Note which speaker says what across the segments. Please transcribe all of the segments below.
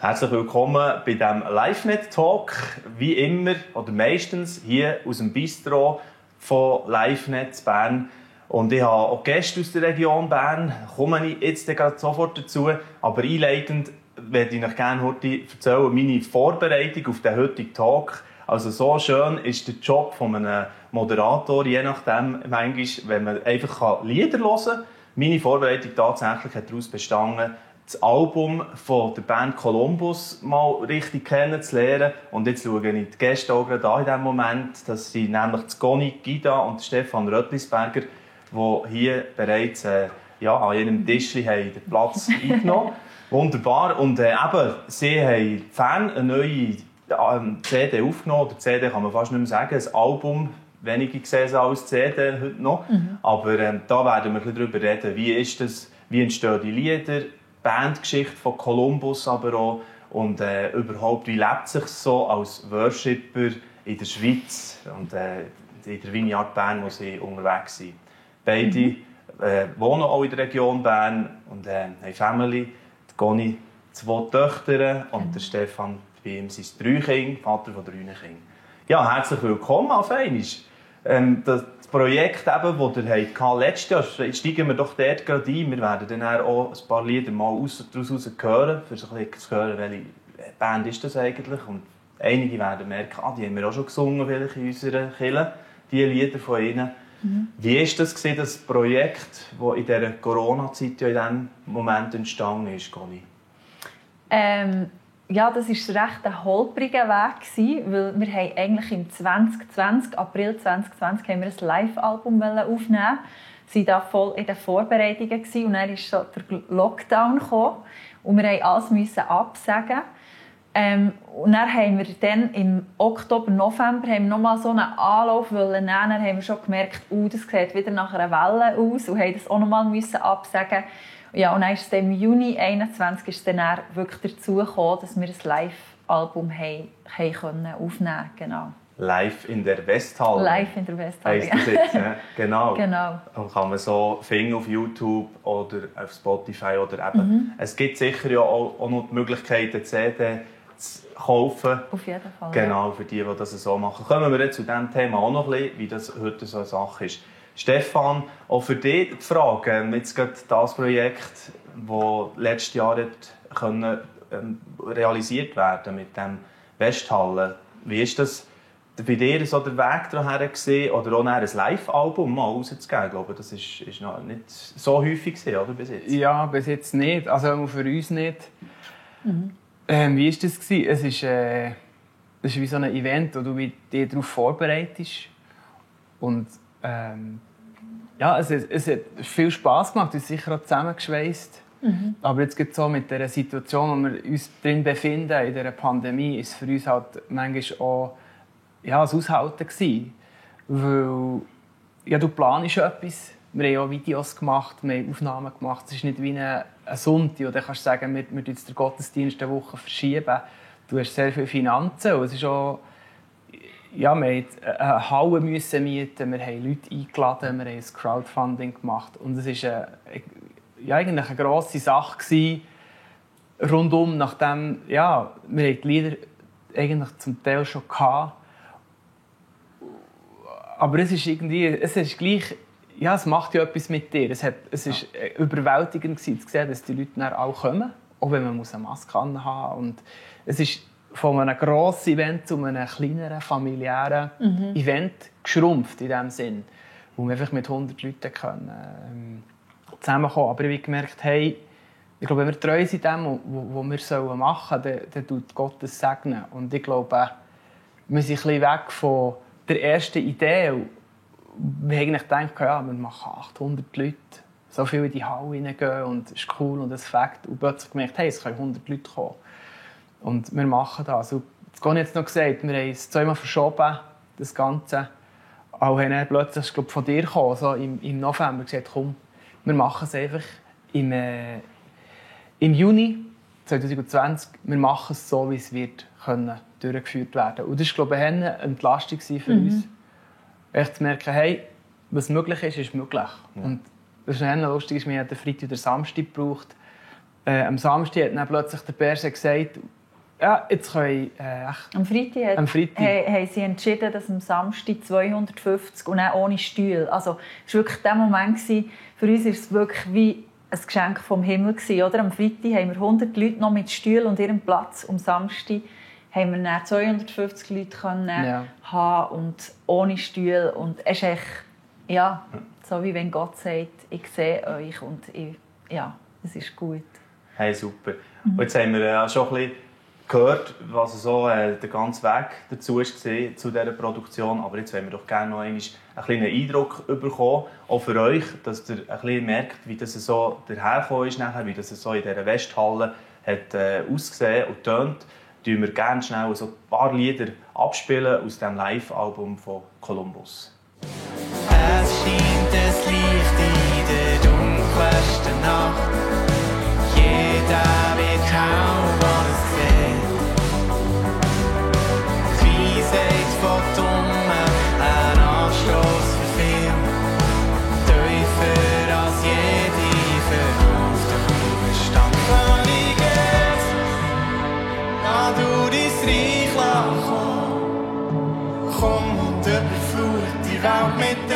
Speaker 1: Herzlich willkommen bei diesem LiveNet-Talk. Wie immer oder meistens hier aus dem Bistro von LiveNet Bern. Und ich habe auch Gäste aus der Region Bern. Komme ich jetzt sofort dazu. Aber einleitend werde ich euch gerne heute erzählen, meine Vorbereitung auf den heutigen Talk. Also so schön ist der Job von einem Moderator, je nachdem, manchmal, wenn man einfach Lieder hören kann. Meine Vorbereitung tatsächlich hat daraus bestanden, das Album von der Band Columbus mal richtig kennenzulernen. Und jetzt schaue ich die Gäste auch gerade an in diesem Moment. Das sind nämlich Conny Gida und Stefan Röttlisberger, die hier bereits an jenem Tischli den Platz eingenommen haben. Wunderbar. Und eben, sie haben Fan eine neue CD aufgenommen. Oder CD kann man fast nicht mehr sagen. Ein Album, weniger gesehen als CD heute noch. Aber da werden wir ein bisschen darüber reden. Wie ist das? Wie entstehen die Lieder? Bandgeschichte von Columbus aber auch. Und überhaupt, wie lebt es sich so als Worshipper in der Schweiz und in der Vineyard Bern, wo sie unterwegs sind. Beide wohnen auch in der Region Bern und haben Family. Die Conny 2 Töchter und der Stefan, bei ihm sind 3 Kinder, Vater von 3 Kindern. Ja, herzlich willkommen auf einmal. Das Projekt, das ihr hattet letztes Jahr, steigen wir doch dort gerade ein. Wir werden dann auch ein paar Lieder mal daraus hören, für so ein bisschen zu hören, welche Band ist das eigentlich. Und einige werden merken, die haben wir auch schon gesungen vielleicht in unserer Kirche, die Lieder von ihnen. Wie war das Projekt, das in dieser Corona-Zeit in diesem Moment entstanden ist, Conny?
Speaker 2: Ja, das war recht ein holpriger Weg, weil wir haben eigentlich im April 2020 haben wir ein Live-Album aufnehmen. Wir waren voll in den Vorbereitungen und dann kam so der Lockdown und wir mussten alles absagen. Und dann haben wir im Oktober, November haben wir noch mal so einen Anlauf nehmen. Dann haben wir schon gemerkt, das sieht wieder nach einer Welle aus und haben das auch noch mal absagen. Ja, und dann ist es im Juni 2021 ist dann wirklich dazu gekommen, dass wir ein Live-Album aufnehmen konnten. Genau.
Speaker 1: Live in der Westhalle.
Speaker 2: Live in der Westhalle,
Speaker 1: heisst das jetzt, ja? Genau.
Speaker 2: Genau.
Speaker 1: Und kann man so finden auf YouTube oder auf Spotify oder eben. Es gibt sicher ja auch noch die Möglichkeit, eine CD zu kaufen.
Speaker 2: Auf jeden Fall.
Speaker 1: Genau, für die das so machen. Kommen wir jetzt zu diesem Thema auch noch ein bisschen, wie das heute so eine Sache ist. Stefan, auch für dich die Frage, jetzt gerade das Projekt, das letztes Jahr realisiert werden mit dem Westhalle. Wie ist das bei dir so der Weg dahin gewesen, oder auch ein Live-Album mal rauszugeben? Ich glaube, das ist noch nicht so häufig gewesen, oder, bis jetzt?
Speaker 3: Ja, bis jetzt nicht. Also für uns nicht. Wie war das? Es ist wie so ein Event, wo du dich darauf vorbereitest. Und ja, es hat viel Spass gemacht, wir sind sicher auch zusammengeschweißt. Aber jetzt geht so mit der Situation, in der wir uns drin befinden, in dieser Pandemie, ist es für uns halt manchmal auch ein Aushalten gewesen. Weil du planst etwas, wir haben auch Videos gemacht, wir haben Aufnahmen gemacht. Es ist nicht wie ein Sonntag, oder kannst du sagen, wir jetzt den Gottesdienst eine Woche verschieben. Du hast sehr viele Finanzen und es ist auch wir mussten eine Halle mieten, wir haben Leute eingeladen, wir haben ein Crowdfunding gemacht. Und es war eigentlich eine grosse Sache gewesen, rundum, nachdem wir die Lieder eigentlich zum Teil schon hatten. Aber es ist gleich, es macht ja etwas mit dir. Es war überwältigend zu sehen, dass die Leute dann auch kommen, auch wenn man eine Maske haben muss. Es ist von einem grossen Event zu einem kleineren, familiären Event geschrumpft in dem Sinn, wo wir einfach mit 100 Leuten zusammenkommen können. Aber ich habe gemerkt, ich glaube, wenn wir treu sind dem, was wir machen sollen, dann tut Gott das segnen. Und ich glaube, wir sind ein bisschen weg von der ersten Idee. Wir haben eigentlich gedacht, wir machen 800 Leute, so viel in die Halle reingehen und es ist cool und es fängt. Und plötzlich gemerkt, es können 100 Leute kommen. Und wir machen das. Und jetzt habe ich jetzt noch gesagt, wir haben es 2-mal verschoben, das Ganze. Auch haben dann plötzlich, glaube von dir gekommen, so im November, gesagt, komm, wir machen es einfach im Juni 2020. Wir machen es so, wie es wird durchgeführt werden. Und das war, glaube ich, eine Entlastung für uns. Echt zu merken, was möglich ist, ist möglich. Ja. Und das ist lustig, wir haben den Freitag und den Samstag gebraucht. Am Samstag hat dann plötzlich der Perse gesagt, Ja, jetzt können
Speaker 2: am Freitag haben sie entschieden, dass am Samstag 250 und dann ohne Stühle. Also es war wirklich der Moment, für uns war es wirklich wie ein Geschenk vom Himmel gewesen, oder? Am Freitag haben wir 100 Leute noch mit Stühlen und ihrem Platz. Am Samstag haben wir dann 250 Leute haben und ohne Stühle. Und es ist echt, ja, so wie wenn Gott sagt, ich sehe euch und es ist gut.
Speaker 1: Hey, super. Und jetzt haben wir schon ein bisschen gehört, was so der ganze Weg dazu war, zu dieser Produktion. Aber jetzt wollen wir doch gerne noch einen kleinen Eindruck bekommen, auch für euch, dass ihr ein bisschen merkt, wie das so dahergekommen ist, wie das so in dieser Westhalle hat ausgesehen und tönt. Tun wir gerne schnell so ein paar Lieder abspielen aus dem Live-Album von Columbus.
Speaker 4: Es scheint das Licht in der dunkelsten Nacht. Jeder wird kaum was sehen. Die Weisheit von Dummen, ein Anstoß für viel. Tiefer als jede Vernunft und Verstand. Königes, da du dein Reich lass kommen. Komm und überflut die Welt mit dir.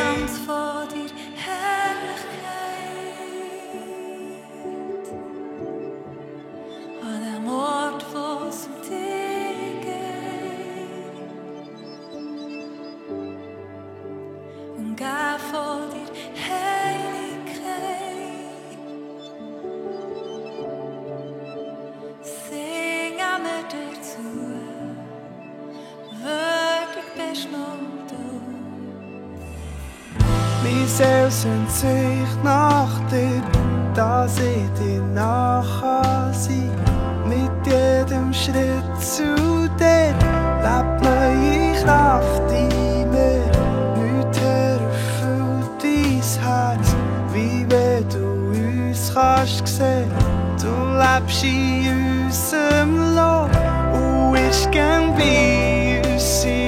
Speaker 5: Meine Seele sehnt sich nach dir, dass ich dir nachher sein. Mit jedem Schritt zu dir lebt neue Kraft in mir. Nichts erfüllt dein Herz, wie wenn du uns kannst sehen. Du lebst in unserem Lob und willst gern bei uns sein.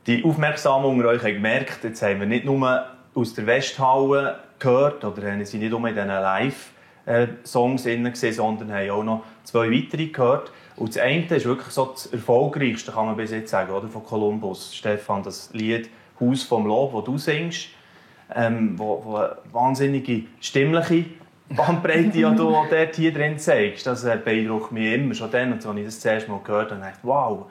Speaker 1: Die Aufmerksamen unter euch haben gemerkt, jetzt haben wir nicht nur aus der Westhalle gehört oder sind nicht nur in diesen Live-Songs gesehen, sondern haben auch noch 2 weitere gehört. Und das eine ist wirklich so das erfolgreichste, kann man bis jetzt sagen, oder, von Columbus. Stefan, das Lied «Haus vom Lob», das du singst, wo eine wahnsinnige stimmliche Bandbreite ja, du dort hier drin zeigst. Das beeindruckt mich immer. Schon dann, als ich das erste Mal gehört habe, dachte ich, wow,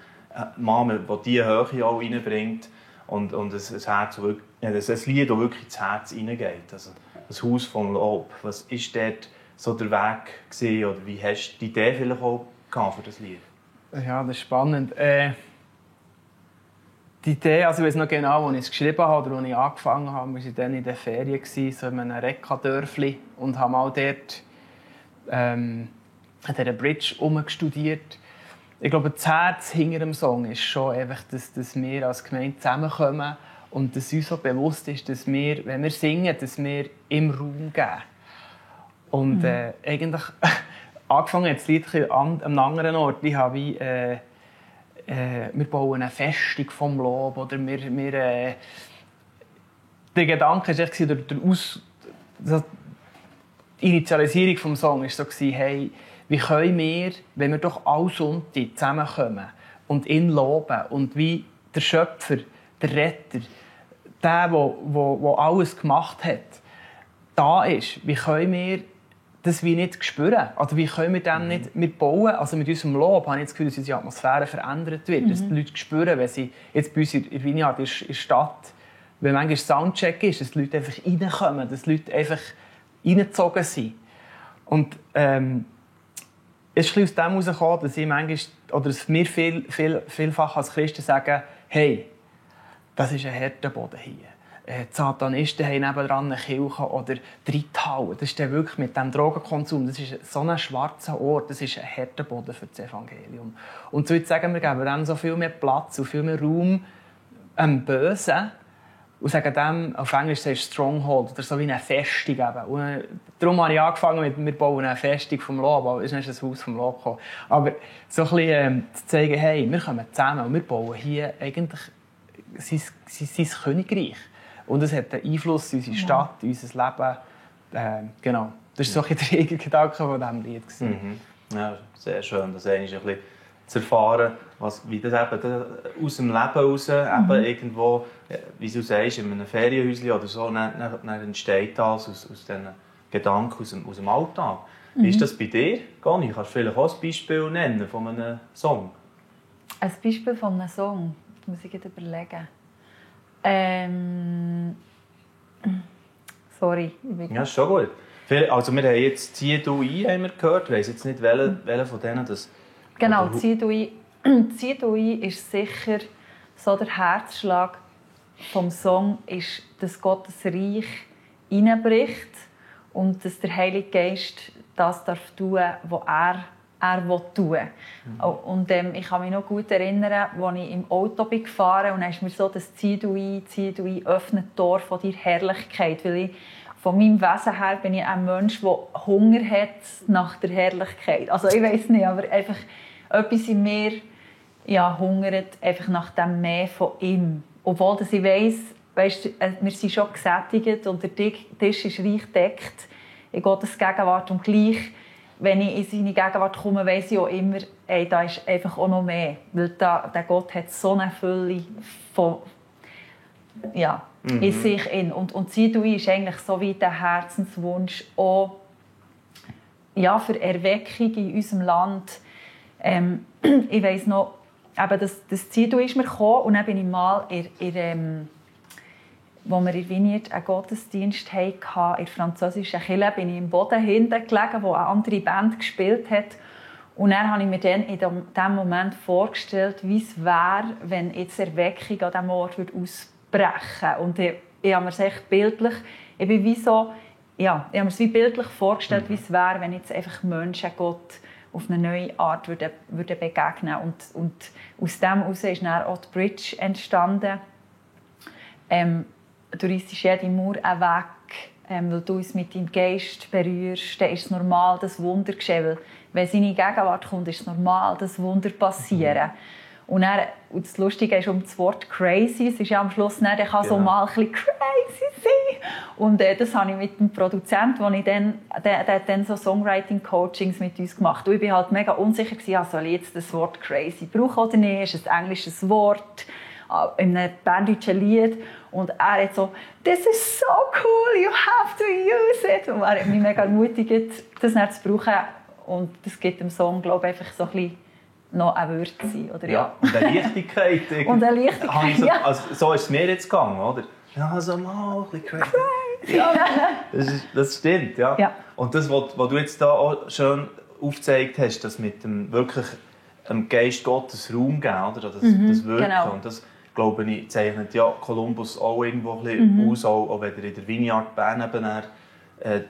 Speaker 1: Mama, die diese Höhe auch reinbringt und ein Lied, das wirklich ins Herz hineingeht. Also das Haus vom Lob. Was war dort so der Weg gewesen, oder wie hast du die Idee vielleicht auch für das Lied?
Speaker 3: Ja, das ist spannend. Die Idee, also ich weiß noch genau, als ich es geschrieben habe oder als ich angefangen habe, wir waren dann in der Ferien, so in einem Rekka-Dörfli und haben auch dort an dieser Bridge herumgestudiert. Ich glaube, das Herz hinter dem Song ist schon einfach, dass wir als Gemeinde zusammenkommen und dass uns so bewusst ist, dass wir, wenn wir singen, dass wir im Raum geben. Und eigentlich angefangen hat das Lied an einem anderen Ort. Ich habe wir bauen eine Festung vom Lob oder der Gedanke war, die Initialisierung des Songs war so, hey, wie können wir, wenn wir doch alle Sonntage zusammenkommen und ihn loben und wie der Schöpfer, der Retter, der alles gemacht hat, da ist, wie können wir das wie nicht spüren? Oder wie können wir dem nicht mit bauen? Also mit unserem Lob habe ich das Gefühl, dass unsere Atmosphäre verändert wird. Dass die Leute spüren, wenn sie jetzt bei uns in der Vineyard in der Stadt, wenn manchmal Soundcheck ist, dass die Leute einfach reinkommen, dass die Leute einfach reingezogen sind. Und es ist aus dem herausgekommen, dass ich manchmal, oder dass wir vielfach als Christen sagen, hey, das ist ein harter Boden hier. die Satanisten haben nebenan eine Kirche oder die Reithalle. Das ist dann wirklich mit dem Drogenkonsum, das ist so ein schwarzer Ort, das ist ein harter Boden für das Evangelium. Und so jetzt sagen wir geben dann so viel mehr Platz und viel mehr Raum am Bösen und sagen dem, auf Englisch sagst du Stronghold, oder so wie eine Festung eben. Und darum habe ich angefangen mit, wir bauen eine Festung vom Lob, aber es ist nicht ein Haus vom Lob gekommen. Aber so ein bisschen zu zeigen, hey, wir kommen zusammen und wir bauen hier eigentlich sein Königreich. Und es hat einen Einfluss auf unsere Stadt, in unser Leben. Genau. Das war so ein bisschen der Gedanke von diesem Lied.
Speaker 1: Ja, sehr schön, das ein bisschen zu erfahren, wie das eben aus dem Leben heraus, eben irgendwo, wie du sagst, in einem Ferienhäuschen oder so, dann entsteht das aus diesen Gedanken aus dem Alltag. Wie ist das bei dir, Conny? Kannst du vielleicht auch ein Beispiel nennen von einem Song?
Speaker 2: Ein Beispiel von einem Song? Das muss ich jetzt überlegen. Sorry.
Speaker 1: Ja, ist schon gut. Also wir haben jetzt «Zieh du ein» haben wir gehört. Ich weiss jetzt nicht, welcher von denen das...
Speaker 2: Genau, «Zieh du ein» ist sicher so der Herzschlag vom Song, ist, dass Gott das Reich hineinbricht und dass der Heilige Geist das tun darf, was er tun will. Und ich kann mich noch gut erinnern, als ich im Auto gefahren bin und dann ist mir so, das «Zieh du ein», öffnet die Tor von deiner Herrlichkeit. Weil ich von meinem Wesen her bin ich ein Mensch, der Hunger hat nach der Herrlichkeit. Also ich weiss nicht, aber einfach etwas in mir hungert einfach nach dem Mehr von ihm. Obwohl dass ich weiss, wir sind schon gesättigt und der Tisch ist reich gedeckt in Gottes Gegenwart. Und gleich, wenn ich in seine Gegenwart komme, weiss ich auch immer, da ist einfach auch noch mehr. Weil der Gott hat so eine Fülle von in sich. Und «Zieh du ein» ist eigentlich so wie der Herzenswunsch auch für Erweckung in unserem Land. Ich weiss noch, eben das «Zieh du» ist mir gekommen und dann bin ich mal wo wir in Vineyard einen Gottesdienst hatten, in der französischen Kirche, bin ich im Boden hinten gelegen, wo eine andere Band gespielt hat. Und dann habe ich mir dann in diesem Moment vorgestellt, wie es wäre, wenn jetzt Erweckung an diesem Ort ausbrechen würde. Und ich habe mir es echt bildlich, ich habe mir es wie bildlich vorgestellt, wie es wäre, wenn jetzt einfach Menschen Gott auf eine neue Art würden begegnen. Und aus dem heraus ist dann auch die Bridge entstanden. Du reissest jede Mauer weg, weil du uns mit deinem Geist berührst, dann ist es normal, dass Wunder geschehen. Wenn seine Gegenwart kommt, ist es normal, dass Wunder passieren. Und das Lustige ist das Wort «crazy». Es ist ja am Schluss, der kann so mal ein bisschen «crazy» sein. Und das habe ich mit dem Produzenten, der hat dann so Songwriting-Coachings mit uns gemacht. Und ich war halt mega unsicher, soll ich jetzt das Wort «crazy» brauchen oder nicht? Ist es ein englisches Wort in einem berndeutschen Lied? Und er hat so «This is so cool, you have to use it». Und er hat mich mega ermutigt, das nicht zu brauchen. Und das gibt dem Song, glaube ich, einfach so ein bisschen noch eine Würze. Oder?
Speaker 1: Ja, und eine Leichtigkeit.
Speaker 2: Und eine Leichtigkeit,
Speaker 1: also, so ist es mir jetzt gegangen, oder? Ja, so mal ein bisschen crazy. Ja, das stimmt, ja. Und das, was du jetzt da auch schön aufgezeigt hast, das mit dem wirklich dem Geist Gottes Raum geben, oder? Das Wirken. Genau. Und das, glaube ich, zeichnet ja Columbus auch irgendwo ein bisschen aus, auch wenn er in der Vineyard Bern eben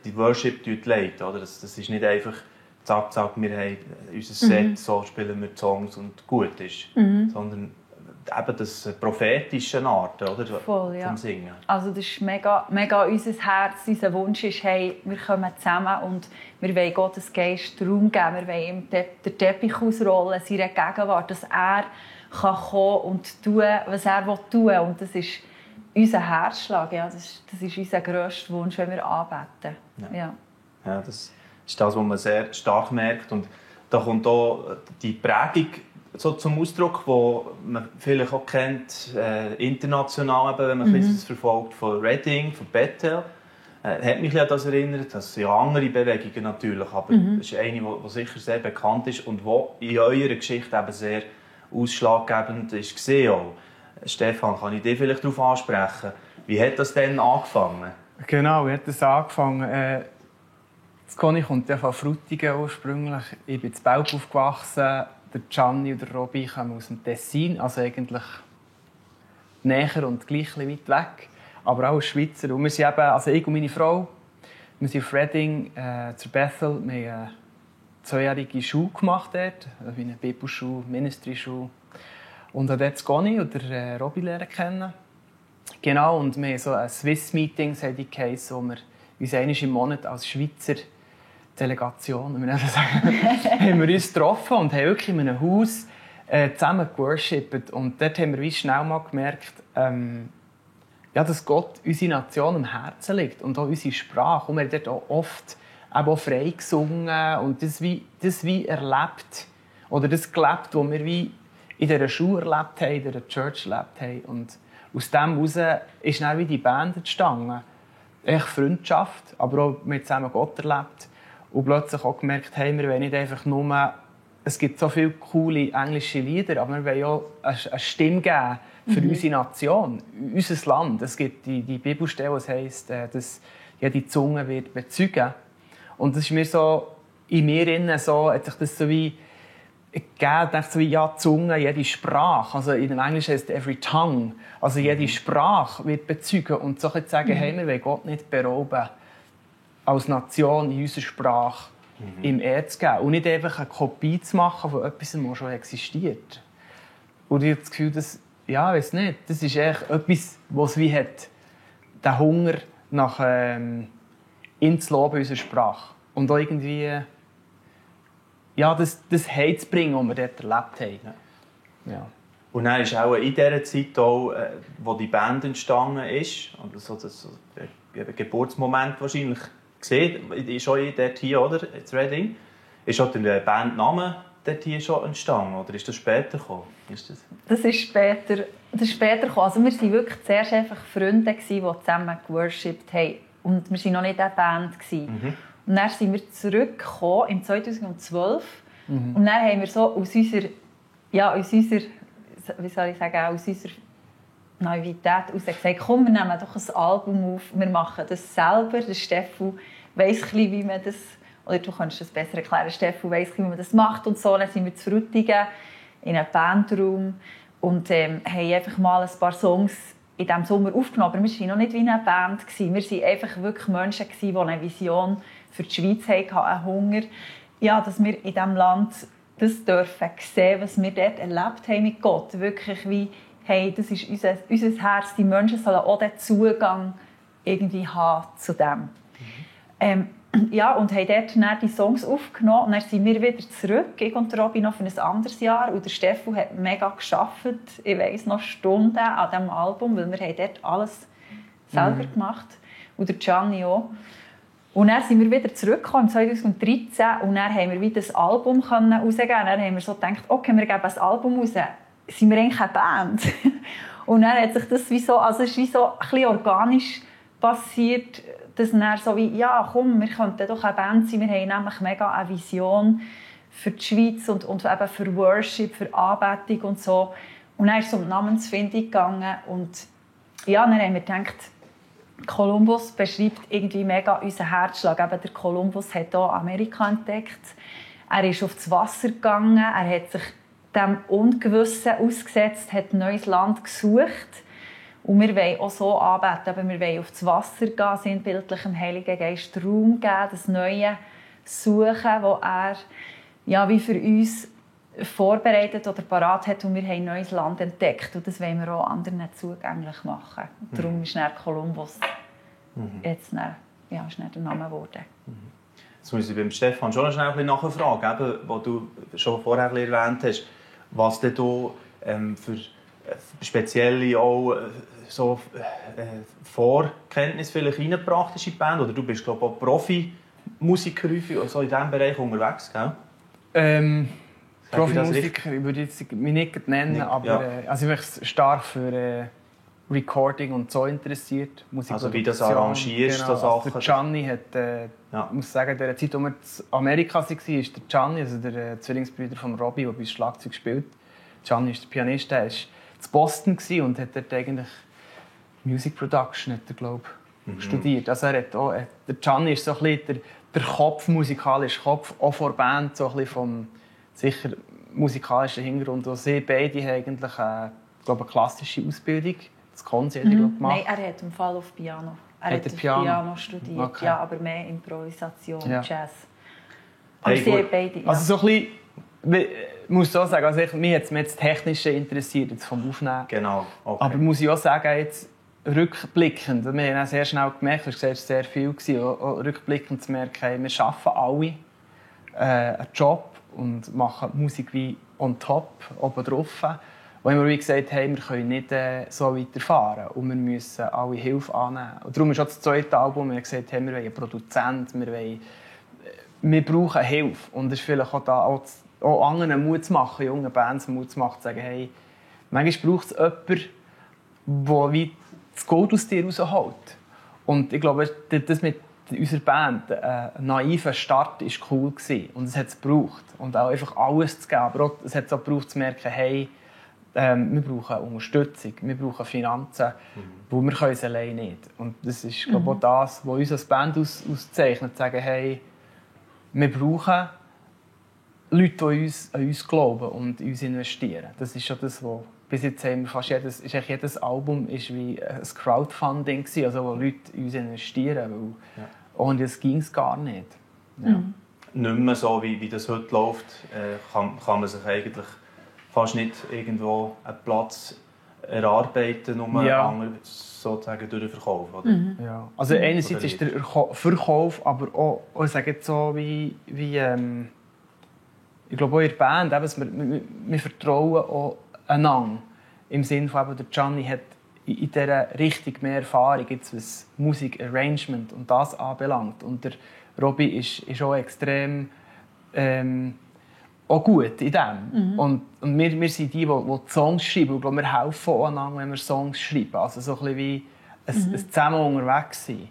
Speaker 1: die Worship leitet, oder? Das ist nicht einfach zack, zack, wir haben unser Set, so spielen wir die Songs und gut ist. Sondern eben das prophetische Art, oder?
Speaker 2: Voll,
Speaker 1: vom Singen.
Speaker 2: Also das ist mega, mega unser Herz, unser Wunsch ist, hey, wir kommen zusammen und wir wollen Gottes Geist Raum geben, wir wollen ihm den Teppich ausrollen, seine Gegenwart, dass er kann kommen und tun, was er tun will. Und das ist unser Herzschlag, ja. Das ist unser grösster Wunsch, wenn wir anbeten. Ja, das
Speaker 1: ist das, was man sehr stark merkt. Und da kommt auch die Prägung so zum Ausdruck, die man vielleicht auch kennt, international, eben, wenn man das verfolgt, von Reading, von Bethel. Hat mich an das erinnert. Das sind ja andere Bewegungen natürlich, aber das ist eine, die sicher sehr bekannt ist und die in eurer Geschichte eben sehr ausschlaggebend war. Stefan, kann ich dich vielleicht darauf ansprechen? Wie hat das denn angefangen?
Speaker 3: Genau, wie hat das angefangen? Das Conny kommt ja von Frutigen ursprünglich. Ich bin in Belp aufgewachsen. Der Gianni und der Robby kommen aus dem Tessin, also eigentlich näher und gleich weit weg. aber auch als Schweizer. Und wir sind eben, also ich und meine Frau, wir sind auf Reading zur Bethel. Wir haben eine 2-jährige Schule gemacht dort, wie eine Bibelschule, Ministry-Schule. Und habe dort Goni oder Robby lernen kennen. Genau, und wir haben so ein Swiss-Meeting, wo wir uns einmal im Monat als Schweizer Delegation, haben wir uns getroffen und haben wirklich in einem Haus zusammen geworshippt. Und dort haben wir wie schnell mal gemerkt, dass Gott unsere Nation am Herzen liegt und auch unsere Sprache. Und wir haben dort auch oft auch frei gesungen und das wie erlebt. Oder das gelebt, was wir wie in dieser Schule erlebt haben, in dieser Church erlebt haben. Und aus dem heraus ist dann wie die Band entstanden. Echt Freundschaft, aber auch mit zusammen Gott erlebt. Und plötzlich auch gemerkt, hey, wir wollen nicht einfach nur... Es gibt so viele coole englische Lieder, aber wir wollen auch eine Stimme geben für unsere Nation, unser Land. Es gibt die Bibelstelle, die heisst, dass jede Zunge wird bezeugen. Und das ist mir so, in mir innen so, hat sich das so wie gegeben, dachte so wie, ja, die Zunge, jede Sprache, also in dem Englischen heißt every tongue, also jede Sprache wird bezeugen und so zu sagen, hey, wir wollen Gott nicht berauben, als Nation in unserer Sprache ihm Ehre zu geben und nicht einfach eine Kopie zu machen von etwas, das schon existiert. Und ich habe das Gefühl, dass, ja, ich weiß nicht, das ist echt etwas, was wie hat, der Hunger nach ins Loben unserer Sprache und auch irgendwie das Heim zu bringen, das wir dort erlebt haben. Ja.
Speaker 1: Und dann ist auch in dieser Zeit, auch, wo die Band entstanden ist, oder so das Geburtsmoment wahrscheinlich gesehen, ist auch dort hier, oder? In Reading. Ist auch der Bandname dort hier schon entstanden, oder ist das später gekommen?
Speaker 2: Das ist später gekommen. Also wir waren wirklich zuerst einfach Freunde, die zusammen geworshippt haben. Und wir waren noch nicht eine Band. Und dann sind wir zurückgekommen im 2012. Und dann haben wir so aus unserer Naivität heraus gesagt, komm, wir nehmen doch ein Album auf, wir machen das selber. Der Steffu weiss wie man das, oder du kannst das besser erklären, Steffu weiss wie man das macht und so. Dann sind wir zu Frutigen in einem Bandraum und haben einfach mal ein paar Songs in diesem Sommer aufgenommen. Aber wir waren noch nicht wie eine Band. Wir waren einfach wirklich Menschen, die eine Vision für die Schweiz hatten, einen Hunger. Ja, dass wir in diesem Land das dürfen sehen, was wir dort erlebt haben mit Gott. Wirklich wie, hey, das ist unser Herz. Die Menschen sollen auch den Zugang irgendwie haben zu dem. Und haben dort dann die Songs aufgenommen. Und dann sind wir wieder zurück, ich und Robby, noch für ein anderes Jahr. Und der Steffu hat mega gearbeitet, ich weiss noch Stunden an diesem Album, weil wir haben dort alles selber gemacht. Und der Gianni auch. Und dann sind wir wieder zurückgekommen, 2013, und dann haben wir wieder das Album rausgeben. Dann haben wir so gedacht, okay, wir geben ein Album raus. Sind wir eigentlich eine Band? Und dann hat sich das wie so, also es ist wie so ein bisschen organisch passiert, dass dann so wie, ja komm, wir könnten doch eine Band sein. Wir haben nämlich mega eine Vision für die Schweiz und eben für Worship, für Anbetung und so. Und dann ist es um die Namensfindung gegangen und ja, dann haben wir gedacht, Kolumbus beschreibt irgendwie mega unseren Herzschlag. Eben der Kolumbus hat hier Amerika entdeckt. Er ist auf das Wasser gegangen, er hat sich dem Ungewissen ausgesetzt, hat ein neues Land gesucht. Und wir wollen auch so anbeten, aber wir wollen auf das Wasser gehen, sinnbildlich dem Heiligen Geist Raum geben, das Neue suchen, das er ja, wie für uns vorbereitet oder parat hat und wir haben ein neues Land entdeckt und das wollen wir auch anderen zugänglich machen. Darum ist dann Kolumbus jetzt dann, ist dann der Name geworden.
Speaker 1: Jetzt muss ich beim Stefan schon schnell ein bisschen nachfragen, eben, was du schon vorher erwähnt hast, was denn du für spezielle auch, Vorkenntnisse vielleicht reingebracht hast in die Band, oder du bist glaube ich auch Profimusiker so in diesem Bereich unterwegs, gell?
Speaker 3: Profimusiker würde ich mich nicht nennen, aber also ich bin stark für Recording und so interessiert.
Speaker 1: Also wie das arrangierst, genau. So Sachen.
Speaker 3: Der Gianni hat, ich muss sagen, in der Zeit, als wir in Amerika waren, ist der Gianni, also der Zwillingsbruder von Robby, der bei uns Schlagzeug spielt. Gianni ist der Pianist, der war in Boston und hat dort eigentlich Music Production, studiert. Also der Gianni ist so ein bisschen der Kopf, musikalische Kopf, auch vor der Band, so ein bisschen vom sicher musikalischen Hintergrund. Und sie beide haben eigentlich eine klassische Ausbildung das Konzert gemacht.
Speaker 2: Nein, er hat im Fall auf Piano. Er
Speaker 3: Hat
Speaker 2: hat
Speaker 3: er
Speaker 2: auf
Speaker 3: Piano?
Speaker 2: Piano studiert,
Speaker 3: Okay.
Speaker 2: ja, aber mehr Improvisation,
Speaker 3: Ja.
Speaker 2: Jazz. Aber
Speaker 1: Hey,
Speaker 2: sie
Speaker 1: gut.
Speaker 2: haben beide, ja.
Speaker 3: Also so ein bisschen, ich muss so sagen, also mich hat es das Technische interessiert, jetzt vom Aufnehmen.
Speaker 1: Genau. Okay.
Speaker 3: Aber muss ich auch sagen, jetzt rückblickend, wir haben auch sehr schnell gemerkt, es war sehr viel, auch rückblickend zu merken, hey, wir arbeiten alle einen Job und machen Musik wie on top, oben drauf. Wo wir wie gesagt haben, wir können nicht so weiterfahren und wir müssen alle Hilfe annehmen. Und darum ist auch das zweite Album, wir haben gesagt, hey, wir wollen einen Produzenten, wir brauchen Hilfe. Und es ist vielleicht auch, da, auch anderen Mut zu machen, jungen Bands Mut zu machen, zu sagen, hey, manchmal braucht es jemanden, der wie das Gold aus dir rausholt. Und ich glaube, das mit unserer Band, ein naiver Start, war cool. Und es hat es gebraucht. Und auch einfach alles zu geben. Aber auch, es hat es auch gebraucht, zu merken, hey, wir brauchen Unterstützung, wir brauchen Finanzen, weil wir können es allein nicht. Und das ist, glaube ich, auch das, was uns als Band auszeichnet, zu sagen, hey, wir brauchen Leute, die an uns glauben und in uns investieren. Das ist schon das, was bis jetzt haben wir fast jedes Album ist wie ein Crowdfunding gewesen, also wo Leute in uns investieren, weil ohne das ging es gar nicht. Ja.
Speaker 1: Nicht mehr so, wie das heute läuft, kann man sich eigentlich fast nicht irgendwo einen Platz erarbeiten, um anderen sozusagen durch den Verkauf. Oder?
Speaker 3: Ja. Also einerseits ist der Verkauf, aber auch, ich sage jetzt so wie ich glaube auch in der Band, eben, wir vertrauen auch einander. Im Sinne von, eben, der Gianni hat in dieser Richtung mehr Erfahrung, jetzt was Musikarrangement und das anbelangt. Und der Robby ist auch extrem auch gut in dem. Und wir sind die Songs schreiben. Ich glaube, wir helfen auch einander, wenn wir Songs schreiben. Also so ein bisschen wie ein zusammen unterwegs sein.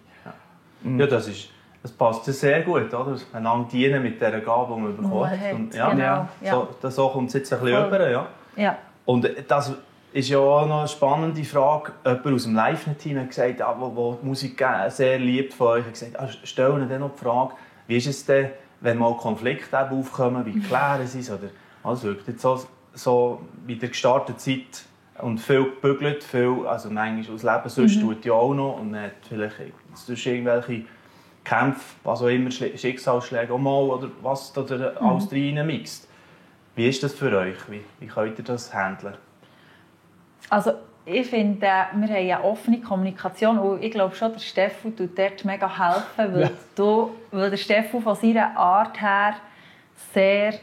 Speaker 1: Ja, das passt sehr gut, oder? Einander dienen mit dieser Gabe, die man bekommt. Und,
Speaker 2: genau.
Speaker 1: So kommt es jetzt ein bisschen
Speaker 2: Voll.
Speaker 1: rüber. Ja.
Speaker 2: Ja.
Speaker 1: Und das ist ja auch noch eine spannende Frage. Jemand aus dem Live-Team hat gesagt, der die Musik sehr liebt von euch, hat gesagt, stell ihnen dann noch die Frage, wie ist es denn, wenn mal Konflikte aufkommen, wie klären sie es? Oder was wirkt jetzt so bei der gestarteten Zeit und viel gebügelt, viel, also manchmal aus Leben, sonst tut ja auch noch und man hat vielleicht sonst irgendwelche Kämpfe, was auch immer, Schicksalsschläge auch mal, oder was da alles rein mixt. Wie ist das für euch? Wie könnt ihr das handeln?
Speaker 2: Also ich finde, wir haben eine offene Kommunikation und ich glaube schon, der Steffu tut dort mega helfen, weil der Steffu von seiner Art her sehr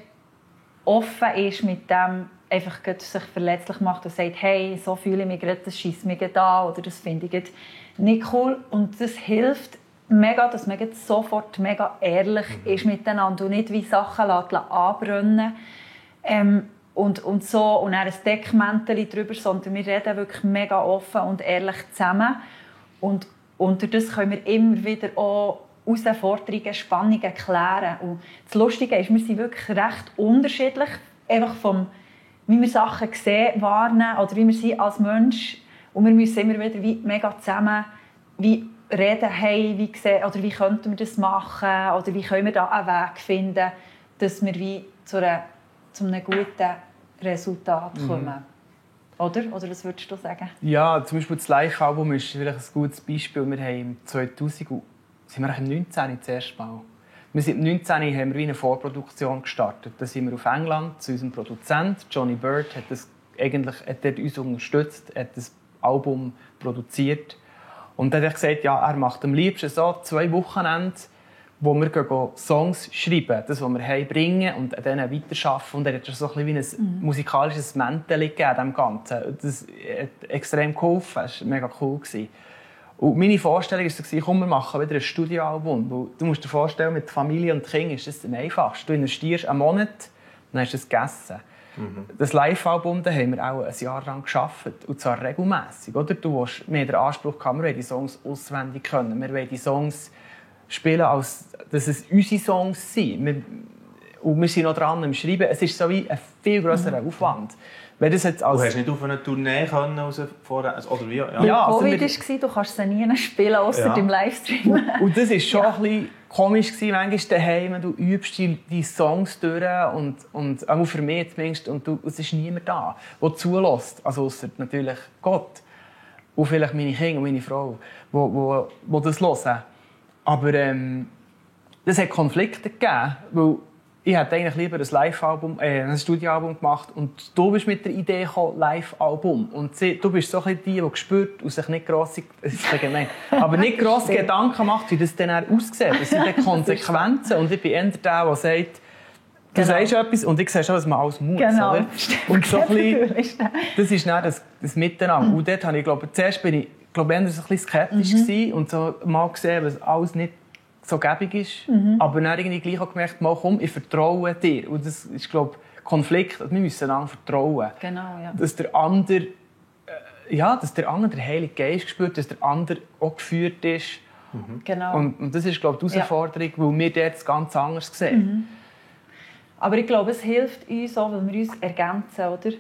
Speaker 2: offen ist mit dem, einfach sich verletzlich macht und sagt, hey, so fühle ich mich gerade, das scheisst mich gerade an oder das finde ich gerade nicht cool. Und das hilft mega, dass man sofort mega ehrlich ist miteinander und nicht wie Sachen anbrennen und so und dann ein Deckmäntel drüber, sondern wir reden wirklich mega offen und ehrlich zusammen. Und durch das können wir immer wieder auch Herausforderungen, Spannungen klären. Und das Lustige ist, wir sind wirklich recht unterschiedlich, einfach wie wir Sachen sehen, wahrnehmen oder wie wir sind als Mensch. Und wir müssen immer wieder wie mega zusammen reden, hey, wie könnten wir das machen oder wie können wir da einen Weg finden, dass wir wie zu einem guten Resultat kommen. Oder was würdest du sagen?
Speaker 3: Ja, zum Beispiel das Live-Album ist vielleicht ein gutes Beispiel. Wir haben im 2000, sind wir im 19. das erste Mal. Wir sind im 19. haben wir wie eine Vorproduktion gestartet. Da sind wir auf England zu unserem Produzent. Johnny Bird hat uns unterstützt, hat das Album produziert. Und dann hat er gesagt, ja, er macht am liebsten so 2 Wochenende, wo wir Songs schreiben, das, was wir haben, bringen und an denen weiterarbeiten. Und er hat so ein bisschen wie ein musikalisches Mäntel gegeben, dem Ganzen. Das hat extrem geholfen, das war mega cool. Und meine Vorstellung war, komm, wir machen wieder ein Studioalbum. Du musst dir vorstellen, mit Familie und Kindern ist das am einfachsten. Du investierst einen Monat, dann hast du es gegessen. Das Live-Album haben wir auch ein Jahr lang gearbeitet, und zwar regelmässig. Oder? Wir haben den Anspruch, wir wollen die Songs auswendig können. Wir wollen die Songs spielen, als dass es unsere Songs sind. Und wir sind noch dran am Schreiben. Es ist so wie ein viel grösserer Aufwand. Wenn das jetzt
Speaker 1: Du hast nicht auf eine Tournee können, oder wie?
Speaker 2: Ja, also Covid war, du kannst sie nie spielen, außer im Livestream.
Speaker 3: Und das war schon ein bisschen komisch, manchmal daheim, du übst die Songs durch und auch für mich zumindest, und es ist niemand da, der zulässt, also ausser natürlich Gott. Und vielleicht meine Kinder und meine Frau, die das hören. Aber es hat Konflikte gegeben, weil ich hätte eigentlich lieber ein Live-Album, ein Studioalbum gemacht und du bist mit der Idee gekommen, Live-Album. Und du bist so ein bisschen die gespürt und sich nicht grosse, aber nicht grosse Gedanken macht, wie das dann aussieht. Das sind die Konsequenzen. Und ich bin eher der, der sagt, du sagst etwas und ich sehe schon, was man alles muss.
Speaker 2: Genau.
Speaker 3: Oder? Und so ein bisschen, das ist dann das Miteinander. Und dort habe ich, zuerst bin ich eher so ein bisschen skeptisch gewesen und so mal gesehen, was alles nicht so gäbig ist. Aber dann irgendwie gleich auch gemerkt, mal komm, ich vertraue dir. Und das ist, glaube ich, Konflikt. Wir müssen einander vertrauen.
Speaker 2: Genau, ja.
Speaker 3: Dass der andere, den Heiligen Geist spürt, dass der andere auch geführt ist.
Speaker 2: Genau.
Speaker 3: Und das ist, glaube ich, die Herausforderung, weil wir dort ganz anders sehen.
Speaker 2: Aber ich glaube, es hilft uns auch, weil wir uns ergänzen, oder?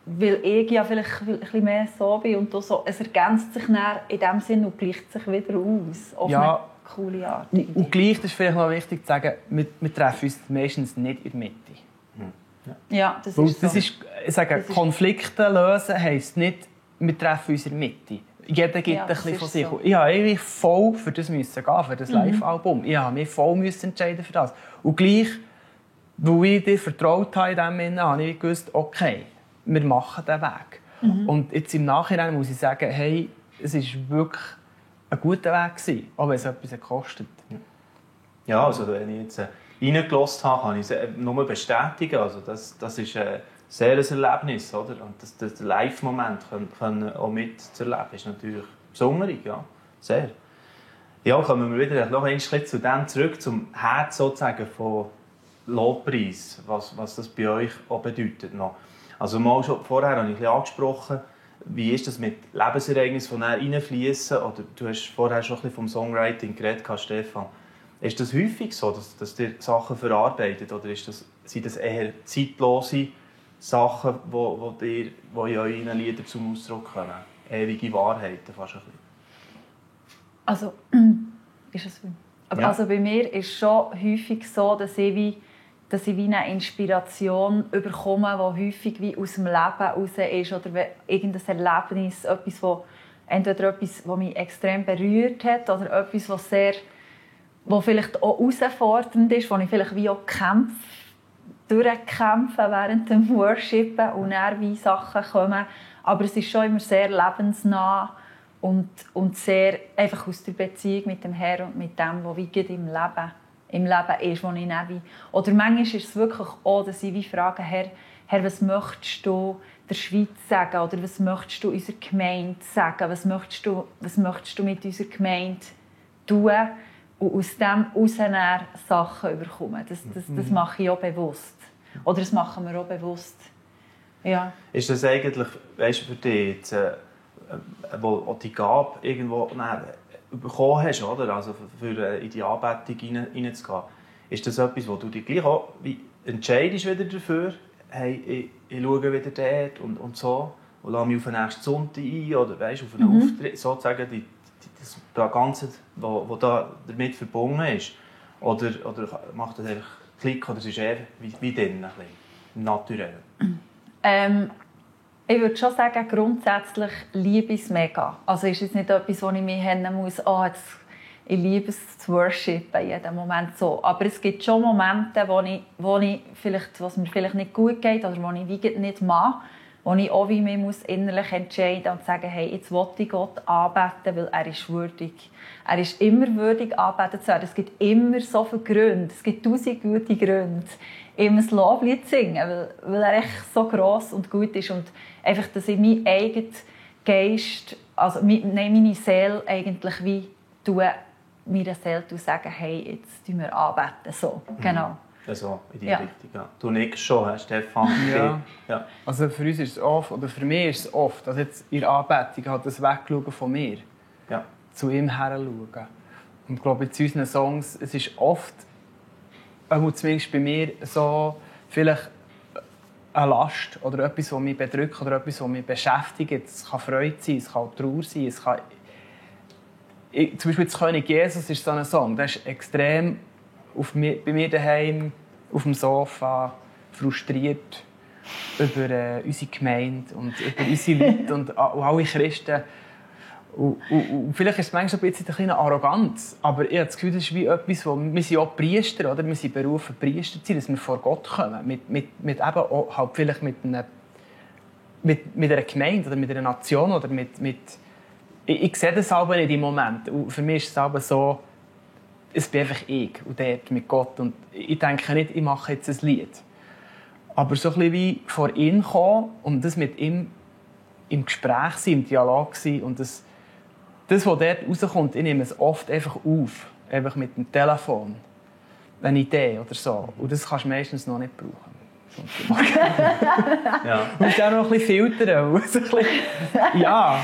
Speaker 2: Weil ich ja vielleicht ein bisschen mehr so bin und so, es ergänzt sich dann in dem Sinn und gleicht sich wieder aus. Auf eine coole Art.
Speaker 3: Und gleich, das ist vielleicht noch wichtig zu sagen, wir treffen uns meistens nicht in der Mitte.
Speaker 2: Ja, das ist so.
Speaker 3: Ich sage, Konflikte lösen heisst nicht, wir treffen uns in der Mitte. Jeder gibt ein bisschen von sich. So. Ich musste eigentlich voll für das gehen, für das Live-Album. Ich musste mich voll entscheiden für das. Und gleich, weil ich dir vertraut habe in diesem Sinne, habe ich gewusst, okay, wir machen diesen Weg. Und jetzt im Nachhinein muss ich sagen, hey, es war wirklich ein guter Weg gewesen, auch wenn es etwas gekostet.
Speaker 1: Ja, also wenn ich jetzt reingelassen habe, kann ich es nur bestätigen. Also das ist ein sehr ein Erlebnis, oder? Und das Live-Moment können auch mitzuerleben, ist natürlich besonders, ja, sehr. Ja, kommen wir wieder noch einen Schritt zu dem zurück, zum Herz sozusagen von Lobpreis, was das bei euch auch bedeutet noch. Also mal schon vorher habe ich ein bisschen angesprochen, wie ist das mit Lebensereignissen, die reinfließen? Oder du hast vorher schon ein bisschen vom Songwriting geredet, Stefan. Ist das häufig so, dass ihr Sachen verarbeitet? Oder sind das eher zeitlose Sachen, die in euren Liedern zum Ausdruck kommen? Ewige Wahrheiten fast ein bisschen.
Speaker 2: Also, ist es also bei mir ist es schon häufig so, dass ich wie eine Inspiration bekomme, die häufig wie aus dem Leben heraus ist. Oder irgendein Erlebnis, entweder etwas, das mich extrem berührt hat, oder etwas, was vielleicht auch herausfordernd ist, wo ich vielleicht wie auch durchkämpfe während dem Worshipen und dann wie Sachen kommen. Aber es ist schon immer sehr lebensnah und sehr einfach aus der Beziehung mit dem Herrn und mit dem, was wie im Leben ist, wo ich dann wie... Oder manchmal ist es wirklich auch, dass ich wie frage, Herr, was möchtest du der Schweiz sagen? Oder was möchtest du unserer Gemeinde sagen? Was möchtest du mit unserer Gemeinde tun? Und aus dem heraus Sachen bekommen. Das mache ich auch bewusst. Oder das machen wir auch bewusst. Ja. Ist das eigentlich,
Speaker 1: weißt du, für dich jetzt, wo auch die Gabe irgendwo bekommen hast, oder? Also für in die Anbetung hineinzugehen, ist das etwas, wo du dich gleich auch entscheidest wieder dafür, hey, ich schaue wieder dort und so und lasse mich auf den nächsten Sonntag ein oder weißt, auf einen Auftritt, sozusagen das Ganze, was da damit verbunden ist? Oder macht das einfach Klick oder ist es eher wie drin, ein bisschen naturell?
Speaker 2: Ich würde schon sagen, grundsätzlich liebe ich es mega. Also ist es nicht etwas, wo ich mich hängen muss, ich liebe es zu worshipen in jedem Moment so. Aber es gibt schon Momente, wo mir vielleicht nicht gut geht oder wo ich wie nicht mache, wo ich auch wie mich innerlich entscheiden und sagen, hey, jetzt will ich Gott anbeten, weil er ist würdig. Er ist immer würdig, anbetet zu werden. Es gibt immer so viele Gründe, es gibt 1000 gute Gründe, ihm ein Loblied zu singen, weil er echt so gross und gut ist. Und einfach, dass ich meinen eigenen Geist, also meine Seele eigentlich wie meiner Seele sagen, hey, jetzt tun wir anbeten. So, genau.
Speaker 1: Also in die Richtung. Ja. Du nickst schon, Stefan.
Speaker 3: Ja. Also für uns ist es oft, oder für mich ist es oft, dass jetzt in der Anbetung halt das Wegschauen von mir, zu ihm heranschauen. Und ich glaube, in unseren Songs, es ist oft, zumindest bei mir, so vielleicht eine Last oder etwas, das mich bedrückt oder etwas, das mich beschäftigt. Es kann Freude sein, es kann auch Trauer sein, es kann... Zum Beispiel «Das König Jesus» ist so ein Song, der ist extrem bei mir daheim auf dem Sofa, frustriert. über unsere Gemeinde und über unsere Leute und alle Christen. Und vielleicht ist es manchmal ein bisschen eine Arroganz, aber ich habe das Gefühl, das ist wie etwas, wir sind auch Priester, oder? Wir sind berufen, Priester zu sein, dass wir vor Gott kommen. Mit eben auch halt vielleicht mit einer Gemeinde oder mit einer Nation oder mit ich sehe das aber nicht im Moment. Und für mich ist es aber so, es bin einfach ich und dort mit Gott. Und ich denke nicht, ich mache jetzt ein Lied. Aber so ein bisschen wie vor ihn kommen und das mit ihm im Gespräch sein, im Dialog sein. Und das, was dort rauskommt, ich nehme es oft einfach auf. Einfach mit dem Telefon. Eine Idee oder so. Und das kannst du meistens noch nicht brauchen.
Speaker 1: Ja.
Speaker 3: Du musst auch noch ein bisschen filtern. Ein bisschen
Speaker 2: schleifen.
Speaker 3: Ja.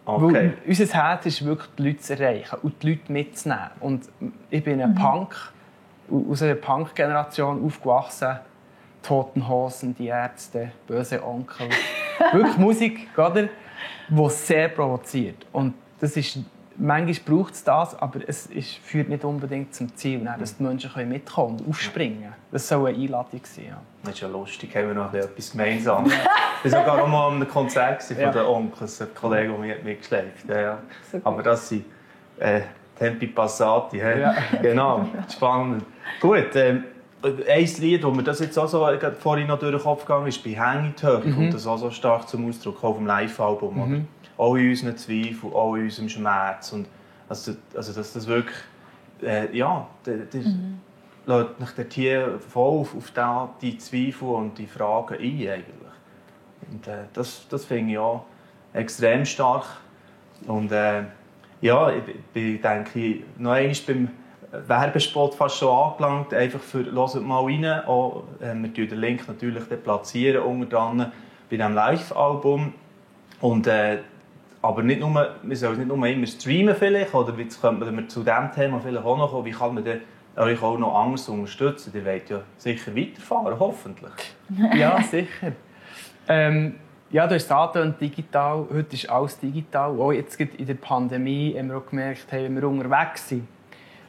Speaker 1: Okay.
Speaker 3: Weil unser Herz ist wirklich, die Leute zu erreichen und die Leute mitzunehmen. Und ich bin ein Punk, aus einer Punk-Generation aufgewachsen. Toten Hosen, die Ärzte, böse Onkel. Wirklich Musik, oder? Die sehr provoziert. Und das ist, manchmal braucht es das, aber es führt nicht unbedingt zum Ziel, dass die Menschen mitkommen und aufspringen. Das soll eine Einladung sein. Ja.
Speaker 1: Das ist ja lustig, haben wir noch etwas gemeinsam. Ich war sogar mal an einem Konzert von den Onkels, ein Kollege, der mich mitgeschleppt hat. Ja. Aber das sind Tempi Passati.
Speaker 3: Ja.
Speaker 1: Genau, spannend. Gut, ein Lied, das mir das jetzt auch so vorhin noch durch den Kopf gegangen ist, bei «Hängt hoch», kommt das auch so stark zum Ausdruck, auch vom Live-Album. Auch in unseren Zweifeln, auch in unserem Schmerz. Und also dass das wirklich, lädt mich dort hier voll auf die Zweifel und die Fragen ein, eigentlich. Und das finde ich auch extrem stark. Und ich denke, noch einmal beim Werbespot fast schon angelangt, einfach für «Hört mal rein». Auch, wir platzieren den Link natürlich platzieren unter dran bei diesem Live-Album. Und aber nicht nur, wir sollen nicht nur immer streamen vielleicht, oder jetzt könnte man zu diesem Thema vielleicht auch noch kommen, wie kann man euch auch noch anders unterstützen? Ihr wollt ja sicher weiterfahren, hoffentlich.
Speaker 3: Ja, sicher. Du hast es digital, heute ist alles digital. Auch jetzt in der Pandemie haben wir auch gemerkt, wenn wir unterwegs sind,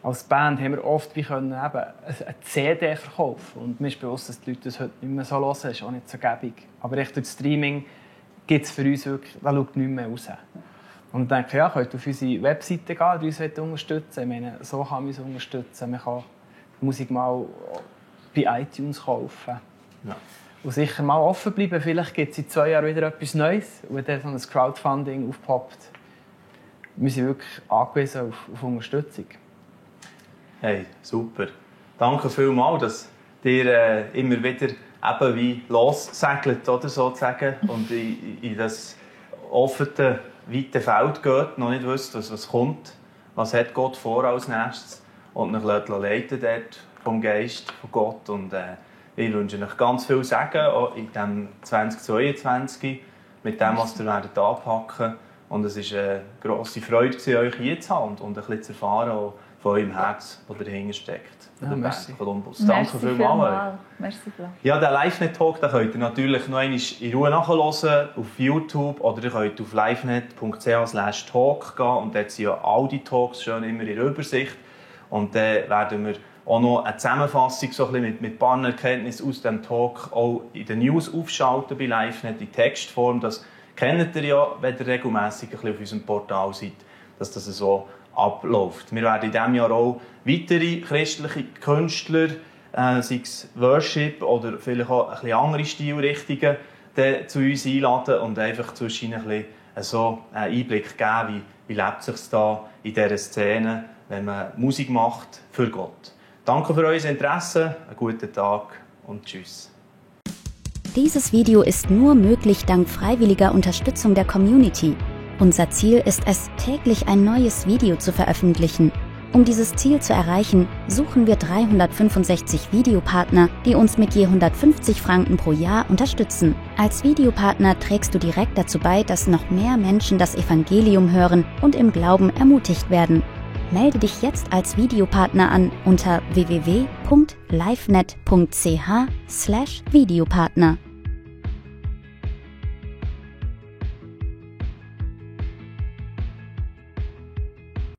Speaker 3: als Band haben wir oft eine CD verkaufen. Und mir ist bewusst, dass die Leute das heute nicht mehr so hören, das ist auch nicht so gäbig. Aber echt durch Streaming gibt es für uns wirklich, da schaut nicht mehr raus. Und ich denke, ja, könnt auf unsere Webseite gehen, die uns unterstützen. Ich meine, so kann man uns unterstützen. Man kann die Musik mal bei iTunes kaufen. Ja. Und sicher mal offen bleiben. Vielleicht gibt es in 2 Jahren wieder etwas Neues. Und wenn dann so ein Crowdfunding aufpoppt, wir sind wirklich angewiesen auf Unterstützung.
Speaker 1: Hey, super. Danke vielmals, dass ihr immer wieder eben wie lossegelt, oder sozusagen, und in das offene, weite Feld geht, noch nicht wisst, was kommt, was hat Gott vor als nächstes, und euch leiten dort vom Geist, von Gott. Und ich wünsche euch ganz viel Segen, auch in diesem 2022, mit dem, was ihr anpacken werdet. Und es war eine grosse Freude, euch hier zu haben und ein bisschen zu erfahren von eurem Herz, das dahinter steckt.
Speaker 3: Ja, merci.
Speaker 1: Columbus. Danke vielmals.
Speaker 2: Merci.
Speaker 1: Ja, den LiveNet-Talk könnt ihr natürlich noch einmal in Ruhe nachhören auf YouTube, oder ihr könnt auf livenet.ch/talk gehen, und dort sind ja all die Talks schon immer in der Übersicht. Und dann werden wir auch noch eine Zusammenfassung so ein bisschen mit ein paar Erkenntnissen aus dem Talk auch in den News aufschalten bei LiveNet in Textform. Das kennt ihr ja, wenn ihr regelmässig ein bisschen auf unserem Portal seid, dass das so abläuft. Wir werden in diesem Jahr auch weitere christliche Künstler, sei es Worship oder vielleicht auch ein bisschen andere Stilrichtungen, zu uns einladen und einfach zwischen ein bisschen so einen Einblick geben, wie lebt es sich da in dieser Szene, wenn man Musik macht für Gott. Danke für euer Interesse, einen guten Tag und tschüss.
Speaker 6: Dieses Video ist nur möglich dank freiwilliger Unterstützung der Community. Unser Ziel ist es, täglich ein neues Video zu veröffentlichen. Um dieses Ziel zu erreichen, suchen wir 365 Videopartner, die uns mit je 150 Franken pro Jahr unterstützen. Als Videopartner trägst du direkt dazu bei, dass noch mehr Menschen das Evangelium hören und im Glauben ermutigt werden. Melde dich jetzt als Videopartner an unter www.livenet.ch/Videopartner.